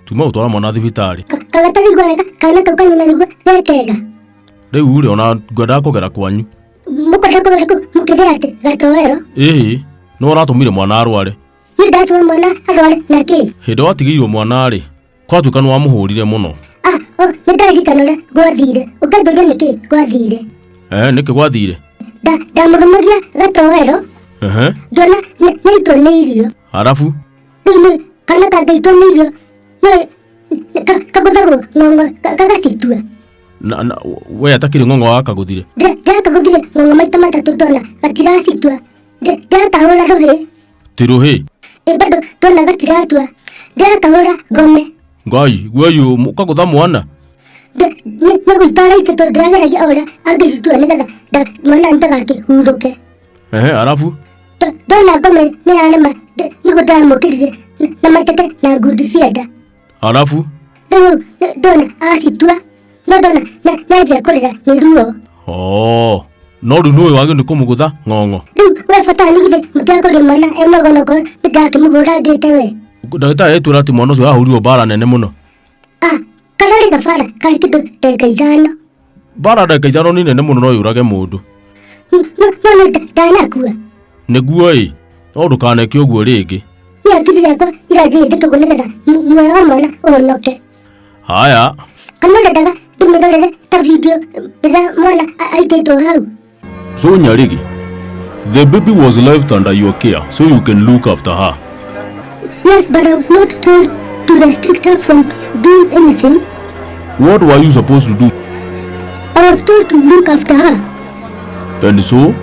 Tuma gũtwara mwana thibitarĩ. Kagataraigua wega kana kau kanyina nĩguo gekega. Rĩu rĩ, ona ngwendaga kũgera kwanyu. Mũkwenda kũgera kũ mũkĩrĩa atĩ gatoero? Ĩhĩ, nĩ ũratũmire mwana arware. Niĩ ndatũma mwana arware na kĩ? Hĩndĩ watigĩirwo mwana rĩ, kwatuĩka nĩ wamũhũrire mũno. Ah, oh, nĩ ndaririkana ũrĩa gwathire. Ũkanjũria nĩkĩ gwathire. Eh, nĩkĩ gwathire? Ndamũrũmagia gatoero. Ehe. Ngĩona nĩaitwo nĩ irio. Arabu? Rĩu nĩ kana kangĩitwo nĩ irio nĩ kagũthagwo ng'ong'o gagacitua. Na we atakĩrĩ ng'ong'o wakagũthire? Ndĩrakagũthire ng'ong'o maita matatũ ndona gatiracitua. Ndĩrakahũra rũhĩ. Ti rũhĩ? Ĩ bado ndona gatiratua. Ndĩrakahũra ngome. Ngai, weyu ũkagũtha mwana? Nĩ gũitara itĩtwo ndĩrageragia o ũrĩa angĩcitua nĩgetha mwana ndagakĩhurũke. Ehe, arabu? Ndona ngome nĩ yarema nĩguo ndĩramũkĩrire na mateke na ngundi cia nda. Arabu? Rĩu ndona acitua no ndona nĩanjia kũrĩra nĩ ruo. Oh, no rĩu nĩũĩ wagĩrĩirwo nĩ kũmũgũtha ng'ong'o. Rĩu we bata wanyu githĩ mũtirakũria mwana e mwega onokorwo nĩndakĩmũhũrangĩte we. Ndagĩtarĩ etwĩra atĩ mwana ũcio ahũrirwo mbara nene mũno. Ah, kararĩ gabara karĩ kĩndũ ndagĩka ithano. Mbara ndagĩka ithano nĩ nene mũno no yũrage mũndũ. No nĩ ndanakua. Nĩguo ĩ, no ndũkaneke ũguo rĩngĩ. Nĩ hakiri ciakwa iranjĩrĩte ũguo nĩgetha muoyo wa mwana ũhonoke. Haya. Kana ũrendaga ndĩmĩrorere ta video rĩrĩa mwana aitĩtwo hau? So Nyarigi, the baby was left under your care so you can look after her. Yes, but I was not told to restrict her from doing anything. What were you supposed to do? I was told to look after her. And so?